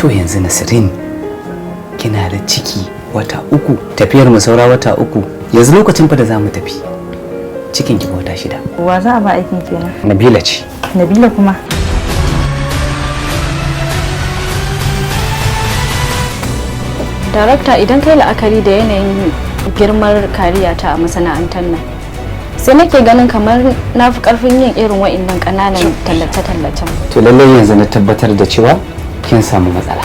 To yanzu Nasirin, kina da ciki wata 3, tafiyar mu saura wata 3. Yanzu lokacin fa da za mu tafi, cikin ki wata 6. Wa za a ba aikin kenan? Nabila ce. Nabila kuma? Darakta, idan kai la'akari da yanayin girmar kariyata a masana'antar nan, sai nake ganin kamar na fi karfin yin irin wa'innan ƙananan tallace-tallacen. To lallai yanzu na tabbatar da cewa kin samu matsala.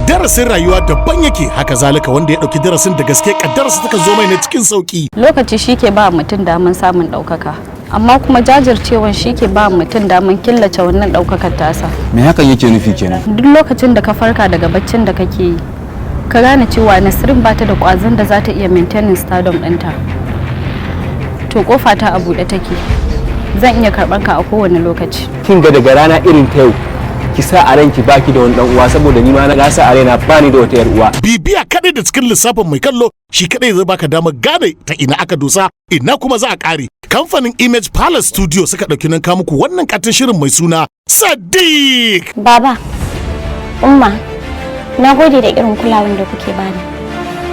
Darasin rayuwa daban yake, haka zalika wanda ya dauki darasin da gaske, kaddararsa takan zo mai ne cikin sauki. Lokaci shi ke ba mutum daman samun ɗaukaka, amma kuma jajircewan shi ke ba mutum daman killace wannan ɗaukakar tasa. Me hakan yake nufi kenan? Duk lokacin da ka farka daga baccin da kake yi, ka gane cewa Nasirin bata da kwazon da za ta iya maintaining stardom ɗinta, to kofa ta a buɗe take, zan iya karɓar ka a kowane lokaci. Kin ga, daga rana irin ta yau, ki sa a ranki baki da wani dan uwa, saboda ni ma na sa a raina bani da wata yar uwa. Bibiya kadai da cikin lissafin mai kallo shi kadai zai baka damar gane ta ina aka dosa, ina kuma za a kare. Kamfanin Image Palace Studio suka ɗauki nan muku wannan katin shirin mai suna Sadiq. Baba, Umma, na gode da irin kulawan da kuke bani.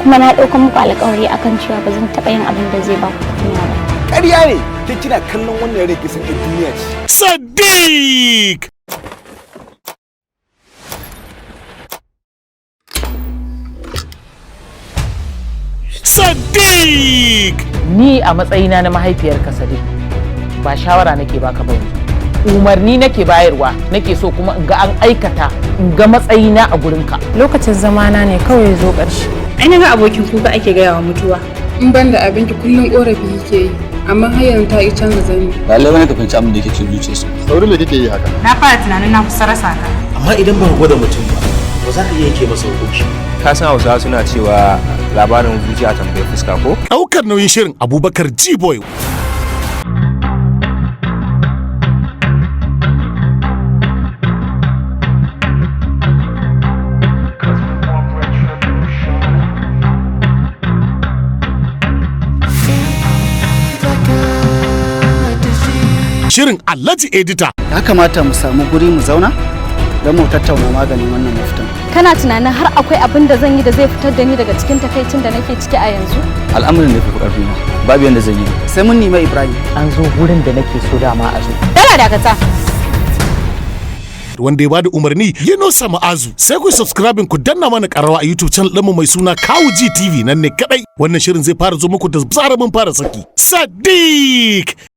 Kuma na ɗauka muku alƙawari akan cewa ba zan taɓa yin abin da zai ba ku kunya ba. Ƙarya ne, ke kina kallon wannan rai, kisan ɗan duniya ce. Sadiq. Sadiq. Ni a matsayina na mahaifiyarka Sadiq, ba shawara nake baka ba yanzu, umarni nake bayarwa, nake so kuma in ga an aikata, in ga matsayina a gurinka. Lokacin zamana ne kawai ya zo ƙarshe. Ai na ga abokin kuka ake gaya wa mutuwa. In ban da abinki, kullum korafi yake yi, amma har yanzu ta ki canza zani. Ba lallai bane ka fahimci abin da yake cikin zuciyarsa. Saurin da kike yi haka? Na fara tunanin na kusa rasa ka. Amma idan ba gwada mutum ba, ba za ka iya yanke masa hukunci. Ka san Hausawa suna cewa labarin zuciya tambayi fuska, ko? Ɗaukar nauyin shirin, Abubakar G-Boy. Shirin Alhaji Edita. Ya kamata mu samu guri mu zauna don mu tattauna maganin wannan mafitan. Kana tunanin har akwai abin da zan yi da zai fitar da ni daga cikin takaicin da nake ciki a yanzu? Al'amarin da fi karfi na, babu yanda zan yi. Sai mun nemi Ibrahim. An zo gurin da nake so dama a zo. Dala, dakata. Wanda ya bada umarni, Yunusa Ma'azu. Sai ku subscribing, ku danna mana karawa a YouTube channel ɗinmu mai suna Kawu G TV. Nan ne kadai wannan shirin zai fara zo muku da zarar mun fara saki. Sadiq.